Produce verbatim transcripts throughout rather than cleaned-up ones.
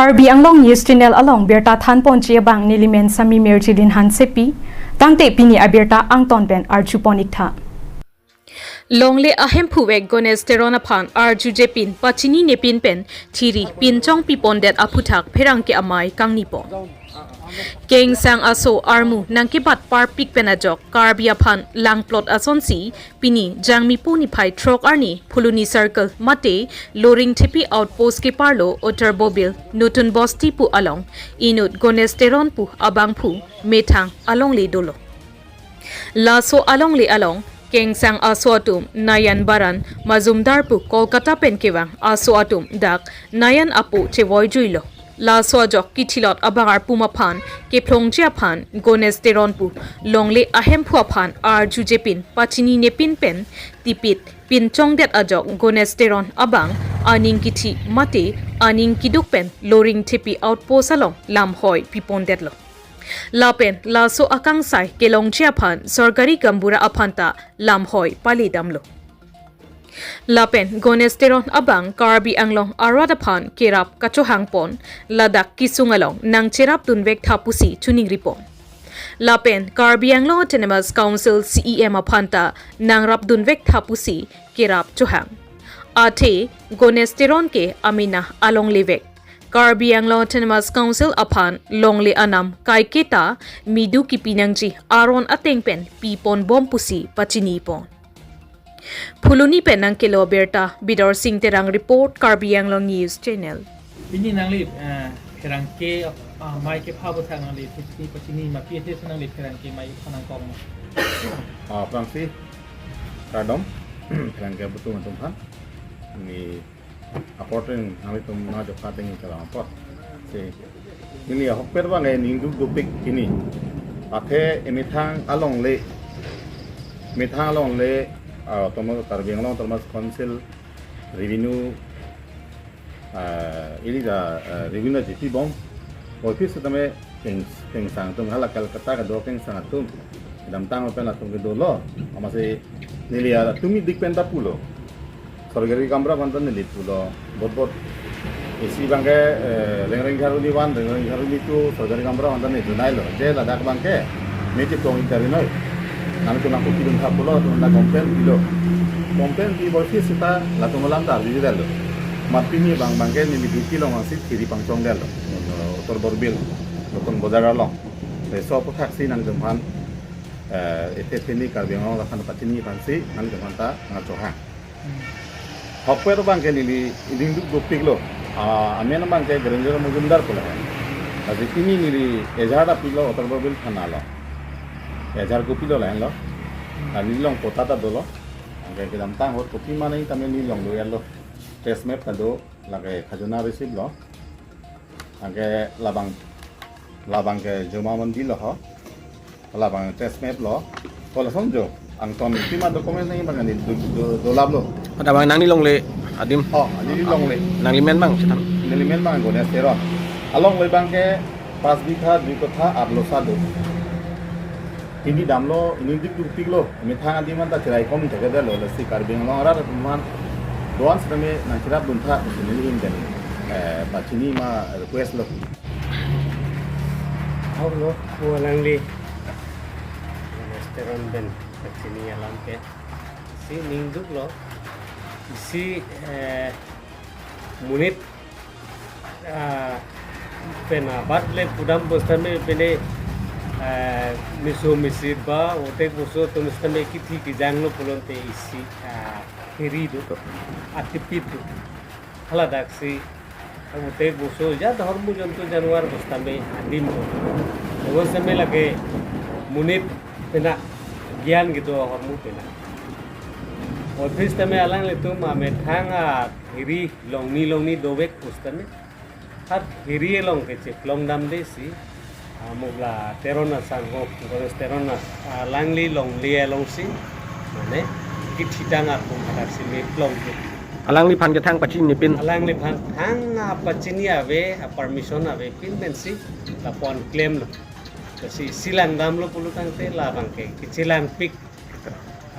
Karbi Anglong News Channel along birta thanponji abang nelimen Sami Mirjilin Hansepi, tangte pini abirta angton pen arjupon iktha. Longle ahemphu vek Ganesh Teron aphan arjujepin pachinine pin pen thiri pinchong pipondet aphuthak pherangke amei kangnipon. Kengsang aso armu nangkebat parpik pen ajok Karbi aphan langplot asonsi pini Jangmipo niphai throk arni Phuloni Circle mate Loringthepi Outpost keparlo Uttar Bobil Nutun Bosti pu along inut Ganesh Teron pu abangphu methang alongle dolo. Laso alongle along Kengsang aso atum Nayan Baran Majumdar pu Kolkata pen kevang aso atum dak Nayan apo chevoijuilo. Laso ajok kithilot abagar pum aphan kephlongji aphan Ganesh Teron pu longle ahemphu aphan arjujepin pachinine pin pen tipit pinchongdet ajok Ganesh Teron abang aning kithi mate aning kiduk pen Loringthepi Outpost along lamhoi pipondetlo. Lapen laso akangsai kelongji aphan sorkari gaonbura aphanta lamhoi palidamlo. Lapen Ganesh Teron abang Karbi Anglong arat aphan kerap kachohangpon ladak kesung along nangcherapdunvek tha pusi chiningripon. Lapen Karbi Anglong Autonomous Council C E M aphanta nangrapdunvek tha pusi kerap chohang. Athe Ganesh Teron ke amena alonglevek. Karbi Anglong Autonomous Council aphan longle anam kaiketa midu kipinangji aron ateng pen piponbom pusi pachinipon. Phuloni pen nangkelo birta Bidor Sing Terang report, Karbi Anglong News Channel. Pini nangli, eh, pherangke, ah, mei kepha botha nangli pachini pachini ma pi hes nangli pherangke mei phanangkok ma. Ah, pherangke kardom, pherangke abutum atum aphan. Ni aporteng nanglitum na jokha deng kalam apot. Si, neli ahokpet abang eh ningduk dopik pini. Athe emethang alongle, methang alongle, ah, Autonomous, Karbi Anglong Autonomous Council revenue, ah, ili da, ah, revenue jiti bom. Office tame Keng, Kengsang atum hala Kolkata kedo Kengsang atum. Kedamtang pen atum kedolo. Amatsi neli atum idik pen ta pulo. Sorkari gaonbura aphanta neli pulo, bot bot. Isi abangke, eh, Rengreng Gharuni one, Rengreng Gharuni two, sorkari gaonbura aphanta neli junailo. Je ladak abangke, neli tong iktari noi. Nangtum nangkokidun tha pulo, atum nang complain pilo. Complain pi bor pi seta, latum alam ta arjudetlo. Mat pini abang abangke neli duty along angsi thiri pangchongdetlo. Uttar Bobil, Nutun Bojar along. Laso aphuthak si nangtum aphan, eh, ethe theni Karbi Anglong aphan pachini aphansi nangtum aphanta nangchohang. Hokpet abangke neli ningduk dopiklo. Ah, amen abangke Giriranjan Majumdar pu lahen. Lasi pini neli ejar ta pilo Uttar Bobil thana along. Ejar kopilo lahenlo. Ah, neli along patta ta dolo. Anke kedamtang ahut kopi ma nangji tame neli along do-etlo. Trace map ta do, lake khajana receipt lo. Anke labang, labangke joma mandilo ho. Labang trace map lo. Kolason jo. Angton pima document nangji abang neli do, do, dolaplo. Ada abang nangli longle adim. Oh, neli longle. Nangli men abang chethan. Neli men abang Ganesh Teron. Alongle abangke pas bigha dui kotha arlo sa do. Pini damlo, ningduk dopiklo. Methang adim aphanta chiraikom thekdetlo. Lasi Karbi Anglong arat atum aphan do-an sitame nangcherapdun tha pusi neli ahin pen, eh, pachini ma request lo. Hau lo, pu alangli Ganesh Teron pen pachini alam ke. Si ningduklo. Si, eh, monit, ah, pen abat le pudam bostame pene, ah, meso mesi ba otek boso atum sitame kithi kejanglo pulote isi, ah, hiri do, atipit do. Hala daksi otek boso ya hormu jontu januar bostame adim do. Bostame lake monit pena gyan kedo ahormu pena. Office tame alanglitum amethang ahiri longni longni dovek pu sitame. Hat hiri along kecheplong damde si, ah, mukla Teron asangho, Ganesh Teron as-, alangli longle alongsi, mane, kithitang atum hadak si meplong ke. Alangliphan kethang pachini pin. Alangliphan thang, ah, pachini ave, ah, permission ave pin pensi, lapu-an klemlo. Lasi isi langdamlo pulo tangte labangke kechelangpik,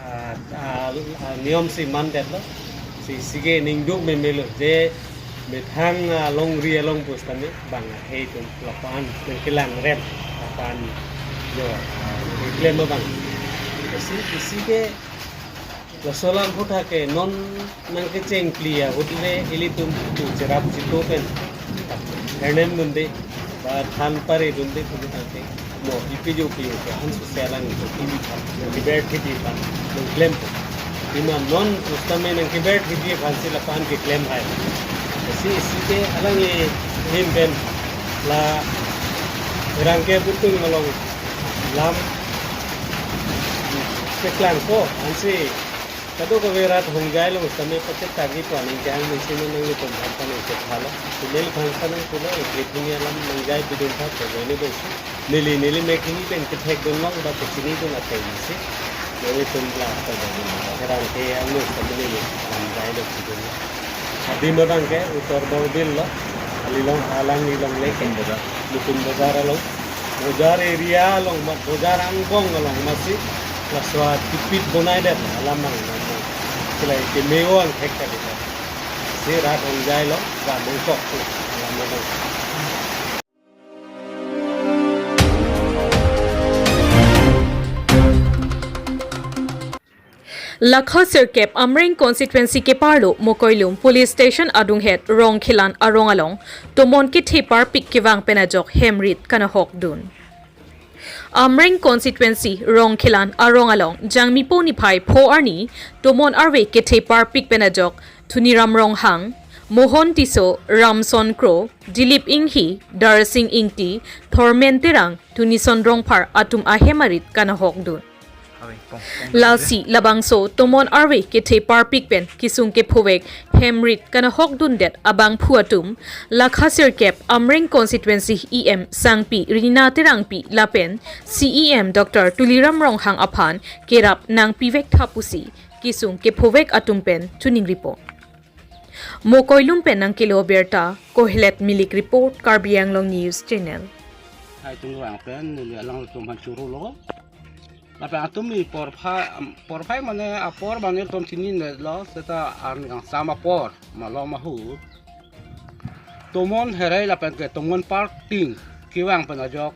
ah, ah, ah, niyom si mandetlo. Si, isi ke ningduk memelo. Je Methang alongri along pusitame bang ahei atum lapu-an nangkelang rem, lapu-an jo, ah, nangkeklem abang. Isi, isi ke laso alam aphuthak ke non nangkecheng pli ahut le ilitum tu cherap chito pen hernem dunde ba than pare dunde pu tangte mo ipi jo pi jo ke han sose alang itum kimi aphan nangkeber thidi aphan nangklem pu. Ima non pusitame nangkeber thidi aphansi lapu-an keklem hai. Isi isi ke alangli ahin pen la rangke butung along lam keklangpo ansi kadokave rat hongjai along sitame pachetak-i pu aning ke ang nangsi non nanglitum aphan ta nangkethalo. Tumel aphan ta nangpulo, eklip hini alam nangjai bidun tha, kevene dongsi. Neli, neli mek hini pen kethekdun long ba kechinidun ateng si. Nanglitum la ta dongdun. Herang ke ang nung sitame neli nangjai lo bidun. Adim abang ke utor Borbil lo. Alilong halang ilong leke. Nutun Bazar. Nutun Bazar along. Bojar area along mat, bojar angbong along masi laso atipit bonai det alam mang mang. Silai keme-o angthek kali det. Si rat hongjai lo, rat mongkok tu alam mang. Lakha sirkep Amreng constituency keparlo Mokoilum police station adunghet Rongkhelan arong along tomon kethe parpik kevang pen ajok hemrit kanahokdun. Amreng constituency Rongkhelan arong along Jangmipo niphai pho arni tomon arve kethe parpik pen ajok Thuniram Ronghang, Mohon Tisso, Ramson Kro, Dilip Inghi, Darsing Ingti, Thormen Terang, Tunison Rongphar atum ahem arit kanahokdun. Lasi labangso tomon arve kethe parpik pen kesung kephovek hemrit kanahokdundet abangphu atum Lakha sirkep Amreng constituency E M Sangpi Rina Terangpi lapen C E M Doctor Tuliram Ronghang aphan kerap nangpivek tha pusi kesung kephovek atum pen choningripo. Mokoilum pen nangkelo birta, Kohelet Milik report, Karbi Anglong News Channel. Hai tungvang pen neli alanglitum aphan choro lo. Lapen atum ni porphai, porphai mane apor mane tom chini ne lo seta arni kangsam apor malom ahut tomon herai lapen ke tomon parpik kevang pen ajok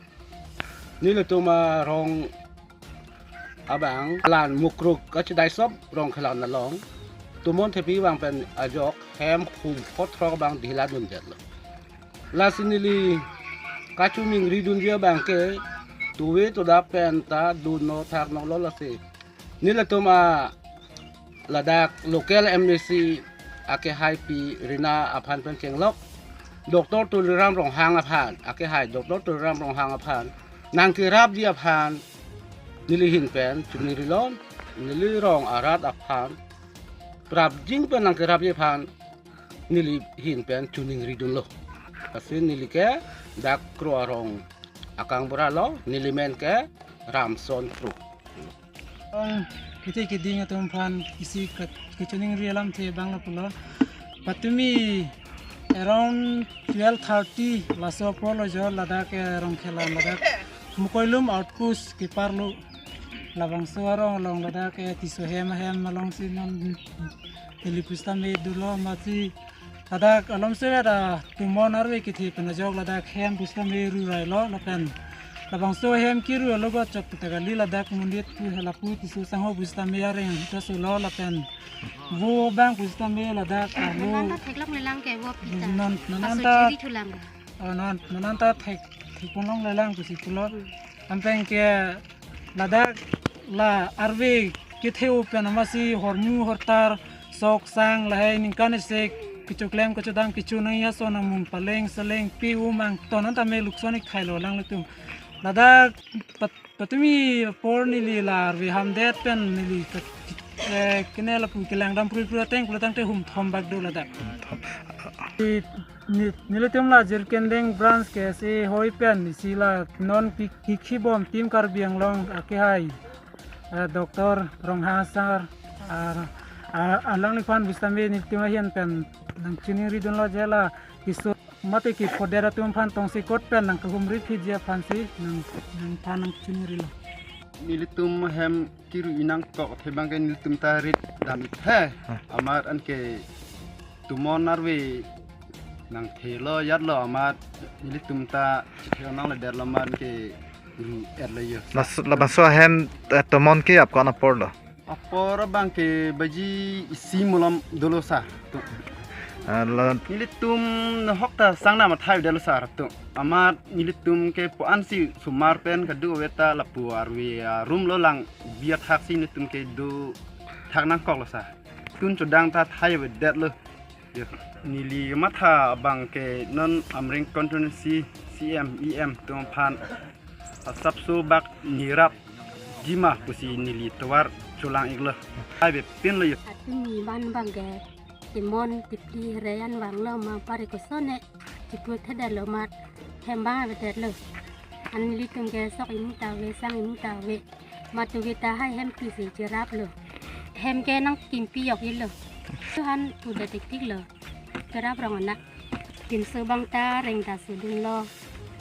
nelitum arong abang lan Mukruk kachedaisop Rongkhelan along tomon thepi vang pen ajok hem hum phothrok abang dihiladundetlo. Lasi neli kachoningridunji abang ke tuve toda pen ta dunno thaknolo lasi nelitum a ladak local M A C akehaipi Rina aphan pen chenglok Doctor Tuliram Ronghang aphan, akehai Doctor Tuliram Ronghang aphan nangkerapji aphan neli ahin pen choningrilo, neli rong arat aphan prapjin pen nangkerapji aphan neli ahin pen choningridunlo. Lasi neli ke dak Kro arong akang bura lo, neli men ke Ramson Kro. Ong, kethe keding atum aphan isi kat-, kachoningri alamthe abang lapulo. Patumi around twelve thirty laso apor lo jo ladak, eh, Rongkhelan ladak Mokoilum outpost keparlo labangso arong along ladak, eh, Tisso hem ahem alongsi non neli pusitame dolo mati ladak alomse ada tomon arve kethe pen ajok ladak hem pusitame rurailo lapen labangso hem keru alogot chok ta kali ladak monit pu halapu Tisso sangho pusitame areng ta solo lapen vo abang pusitame ladak alo. Nonta theklonglelang ke vo pita. Non, nonta aso chiri thulang. Oh, non, nonta thek, theklonglelang pusi pulo. Ampeng ke ladak la arve kethe-o pen amasi hormu hortar sok sang lahai ningkan isi kechoklem kechodam kecho nangji ason amung paleng seleng pi umang tonon tame lukson ik thailo alanglitum. Ladak pat-, patumi apor neli la arve hamdet pen neli kat-, eh, kene lapu kelangdam puri puri ateng pulo tangte hum thom bak do ladak. Ni-, nelitum la Jirikindeng branch ke si hoi pen si la non ki-, kikhi bom Team Karbi Anglong akehai, eh, Doctor Ronghang sir, ah, ah, alangliphan pusitame nelitum ahin pen nangchoningridunlo je la Tisso mate kephodet atum aphan tongsekot pen nangkehumri phitji aphansi nang, nangphan nangchoningrilo. Nelitum hem keru inang kok thebang ke nelitum ta rit dam-ik he. Hmm. Amat anke tomon arve Nangthelo yatlo amat nelitum ta chethelo nangledetlo amat ke ru-etlo yo. Las-, labangso ahem, eh, tomon ke apkon apor lo? Apor abang ke baji isi malom dolo sir. To. Ah, la- Nelitum nahok ta sangnam athai detlo sir to. Amat nelitum ke puan si sumar pen kadokave ta lapu arve arum lo lang bi athak si nelitum ke dothak nangkoklo sir. Tun chodang ta thai avedetlo. Yo, neli matha abang ke non Amreng constituency C M, E M atum aphan asapso bak nirap jima pusi neli tovar cholang-iklo. Hai bepinlo yo. Atumi ban abang ke timon tipli reyan vanglo ma pari kosone chipur thedetlo mat hem abang avedetlo. An nelitum ke sok imu ta ave, sang imu ta ave. Matu kita hai hem pisi cheraplo. Hem ke nangkimpi yok-iklo. Tuhan udah tik-tiklo. Cherap rong anak. Pinso abang ta reng ta sudunlo.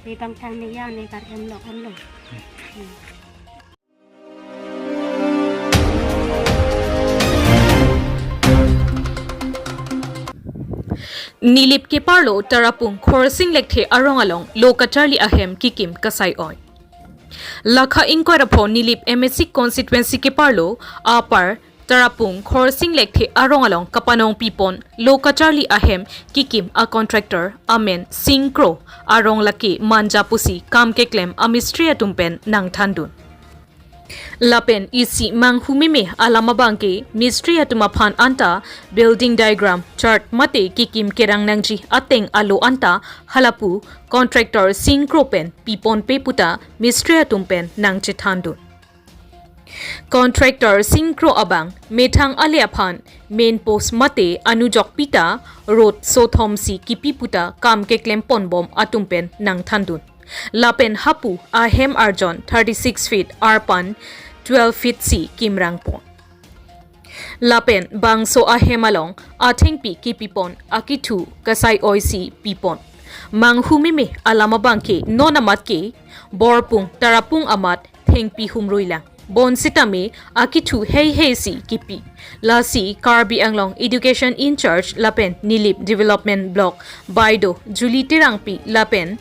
Di abang thang ni yang ni kar hem lok-anlo. Hmm. Nilip keparlo Tarapung Khorsing Lekthe arong along lo kacharli ahem kikim kasai-oi. Lakha ingkoi ra pho Nilip M A C constituency keparlo apar Tarapung Khorsing Lekthe arong along kapanong pipon lo kacharli ahem kikim a contractor amen Singkro arong lake Manja pusi kam keklem amistri atum pen nangthandun. Lapen isi manghumeme alam abang ke mistri atum aphan anta building diagram chart mate kikim kerang nangji ateng alo anta halapu contractor Singkro pen piponpe puta mistri atum pen nangchethandun. Contractor Singkro abang methang ale aphan main post mate anujok pita rod sothom si kipi puta kam keklem ponbom atum pen nangthandun. Lapen hapu ahem arjon thirty-six feet arpan twelve feet si kimrang pon. Lapen bangso ahem along athengpi kipipon akithu kasai-oi si pipon. Manghumeme alam abang ke non amat ke Borpung Tarapung amat thengpi humruilang. Bonsitame akithu heihei si kipi. Lasi Karbi Anglong Education in-charge lapen Nilip Development Block Baido Julie Terangpi lapen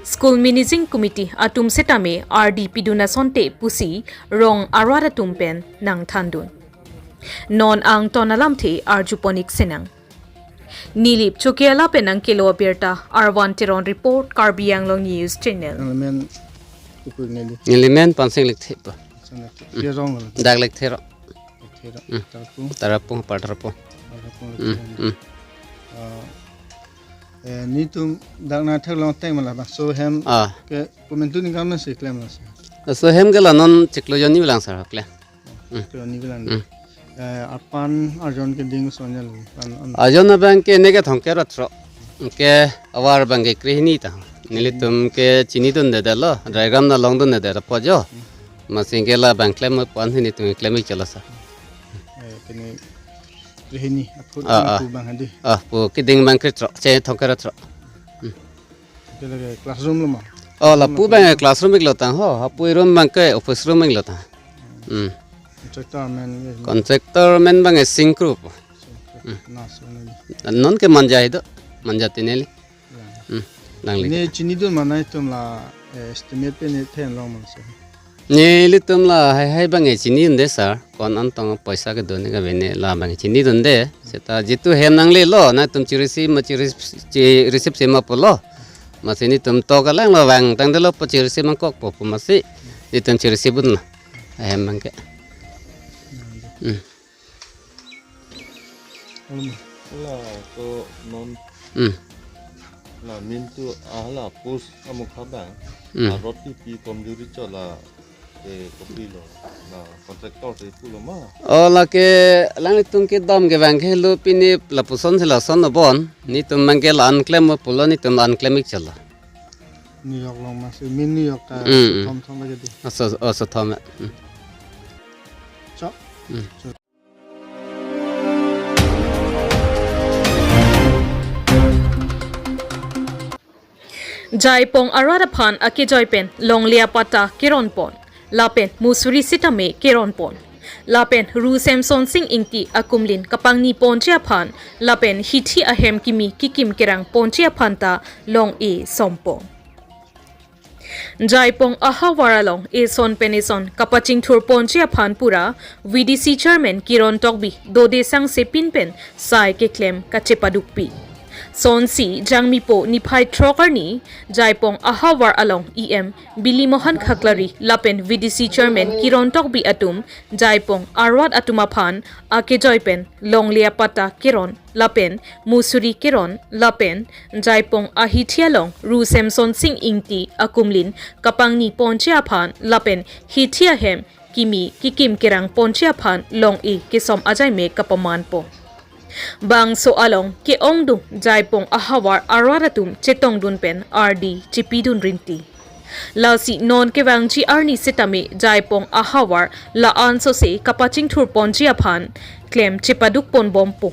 School Managing Committee atum setame ardi pidun asonte pusi rong arat atum pen nangthandun. Non angton alamthe arjupon-ik sinang. Nilip Chokihola pen nangkelo abirta, Arvan Teron report, Karbi Anglong News Channel. Nanglemen kukur neli. Nanglemen Pansing Lekthe pa. Pansing Lekthe. Hmm. Ke rong lo? Dak Lekthe rong. Lekthe rong. Hmm. Tarapung. Tarapung, apar Tarapung. Tarapung Hmm, Lekthe. Hmm. Ah, eh, netum dak nangtheklong ateng ma labangso hem Ah. ke komantu ningkan si klemlo sir? Laso hem ke la non chiklo jonni lang sir klem. Hmm. Chiklo jonni lang. Hmm. Eh, arpan arjon keding sonjal. An, an. Arjon abang ke neke thomkep ra throk. Ke avar abang ke krehini ta. Nelitum ke chinidundedetlo. Diagram nalongdundedetpo jo. Hmm. Amatsi ke labang klem puan hini tum klem-ik chotlo sir. Eh, kene krehini apot Ah, ah. pu abang hadi. Ah, pu keding abang ke throk. Che thomkep ra throk. Hmm. Ke lake classroom lo ma? Oh, lapu abang classroom-iklo tang ho. Hapu room abang ke office room-iklo tang. Hmm. Contractor amen ke? Contractor amen abang ke Singkro. Singkro. Hmm. Na so neli. Non ke Manja hido. Manja tineli. Ya. Hmm. Nangli. Ne chinidun ma nangtum la, eh, estimate pen ne thenlong ma sir? Nelitum la heihei abang ke chinidunde sir. Ko-an tong poisa kedo ne kave ne labang chinidunde. Seta jitu hem nanglelo, nangtum chirisi ma chirisi, chirisi si ma pulo. Amatsi netum to kalanglo vangtangdetlo pu chirisi mangkokpo pu amatsi netum chirisi bunlo. Ahem abang ke. Hmm. Hala to non Hmm. la mintu ahala post amukha abang. Hmm. Arot pipi komjuri chola. Eh, kopilo, na contractor si pulo ma? Oh, lake alanglitum kedam ke abang ke lo pini lapuson si lason lo bon. Netum abang ke la-an klem pulo netum la-an klem-ik chotlo. New York long ma si, min New York ta Hmm, hmm. sothom thom lake di. Oh, so, oh, sothom. Hmm. Chok. Hmm. Chok. Jaipong arat aphan akejoi pen longle apatta keronpon, lapen musuri sitame keronpon. lapen Ru Semson Sing Ingti akumlin kapangni ponji aphan lapen hithi ahem kimi kikim kerang ponji aphan ta long-e sompon. Jaipong ahavar along eson pen eson kapachingthur ponji aphan pura V D C chairman Kiron Tokbi dode sang sepin pen sai keklem kachepadukpi. Sonsi Jangmipo niphai throk arni Jaipong ahavar along E M Bili Mohan Khaklari lapen V D C chairman Kiron Tokbi atum Jaipong arat atum aphan akejoi pen longle apatta keron lapen musuri keron lapen Jaipong ahithi along Ru Semson Sing Ingti akumlin kapangni ponji aphan lapen hithi ahem kimi kikim kerang ponji aphan long-e kesom ajai me kapamanpo. Bangso along ke-ongdung Jaipong ahavar arat atum chetongdun pen ardi chipidun rinti. Lasi non kevangji arni sitame Jaipong ahavar la-an sose kapachingthur ponji aphan klem chepaduk ponbompo.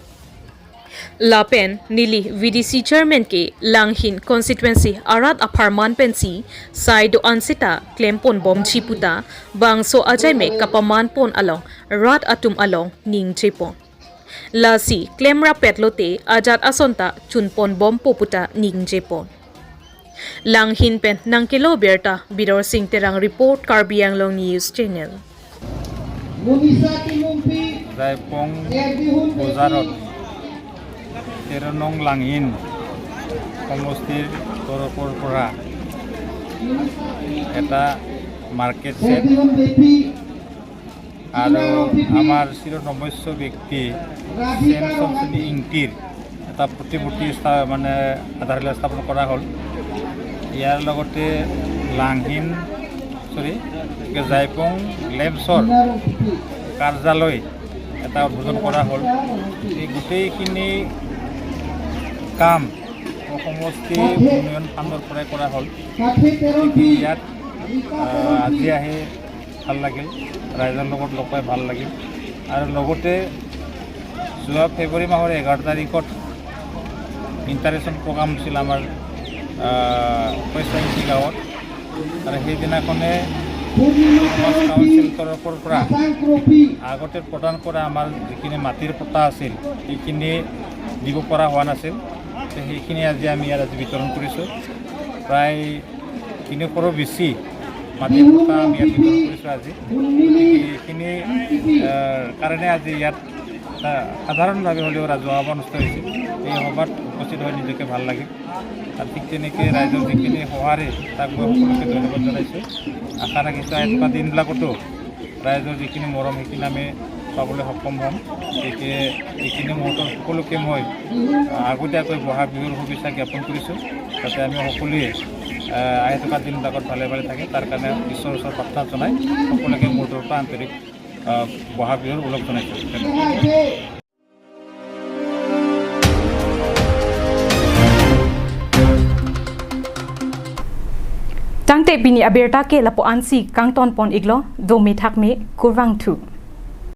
Lapen neli V D C chairman ke Langhin constituency arat apharman pensi sai do-an seta klem ponbomji puta bangso ajai me kapaman pon along rat atum along ningjepon. Lasi klem rapet lote ajat ason ta chun ponbompo puta ningjepon. Langhin pen nangkelo birta Bidor Sing Terang report, Karbi Anglong News Channel. Munisa Timungpi, Jaipong Bozarot, তেৰ নং লাংহিন সমষ্টিৰ তৰফৰ পৰা এটা market shed আৰু আমাৰ চিৰনমস্য ব্যক্তি চেমচন সিং ইংতিৰ এটা প্ৰতিমূৰ্তি স্থা-, মানে আধাৰশিলা স্থাপন কৰা হ'ল। ইয়াৰ লগতে লাংহিন, চৰি, কি কয়, জাইপং লেমছৰ কাৰ্যালয় এটা উদ্বোধন কৰা হ'ল। এই গোটেইখিনি কাম সমষ্টি উন্নয়ন ফাণ্ডৰ পৰাই কৰা হ'ল। গতিকে ইয়াত, আহ, আজি আহি ভাল লাগিল, ৰাইজৰ লগত লগ পাই ভাল লাগিল। আৰু লগতে যোৱা ফেব্ৰুৱাৰী মাহৰ এঘাৰ তাৰিখত ইণ্টাৰেকশ্যন প্ৰগ্ৰাম হৈছিল আমাৰ, আহ, কৈচাংচি গাঁৱত। আৰু সেইদিনাখনে সমাজ কাউন্সিল তৰফৰ পৰা আগতে প্ৰদান কৰা আমাৰ যিখিনি মাটিৰ পট্টা আছিল, সেইখিনি দিব পৰা হোৱা নাছিল। তে সেইখিনি আজি আমি ইয়াত আজি বিতৰণ কৰিছোঁ। প্ৰায় তিনিশৰো বেছি মাটিৰ পট্টা আমি ইয়াত বিতৰণ কৰিছোঁ আজি। গতিকে এইখিনি, আহ, কাৰণে আজি ইয়াত, আহ, সাধাৰণভাৱে হ'লেও ৰাজহুৱা সভা অনুষ্ঠিত হৈছে। এই সভাত উপস্থিত হৈ নিজকে ভাল লাগিল। আৰু ঠিক তেনেকে ৰাইজৰ যিখিনি সঁহাৰি, তাক মই সকলোকে ধন্যবাদ জনাইছোঁ। আশা ৰাখিছোঁ, অহা থকা দিনবিলাকতো ৰাইজৰ যিখিনি মৰম, সেইখিনি আমি পাবলৈ সক্ষম হ'ম। গতিকে এইখিনি মুহূৰ্তত সকলোকে মই, আহ, আগতীয়াকৈ বহাগ বিহুৰ শুভেচ্ছা জ্ঞাপন কৰিছোঁ, যাতে আমি সকলোৱে, আহ, আহি থকা দিনবিলাকত ভালে ভালে থাকে, তাৰ কাৰণে ঈশ্বৰৰ ওচৰত প্ৰাৰ্থনা জনাই সকলোকে মোৰ তৰফৰ পৰা আন্তৰিক, আহ, বহাগ বিহুৰ ওলগ জনাইছোঁ। ধন্যবাদ। Tangte pini abirta ke lapu-ansi kangton pon iklo, dome thakme, kurvangthu.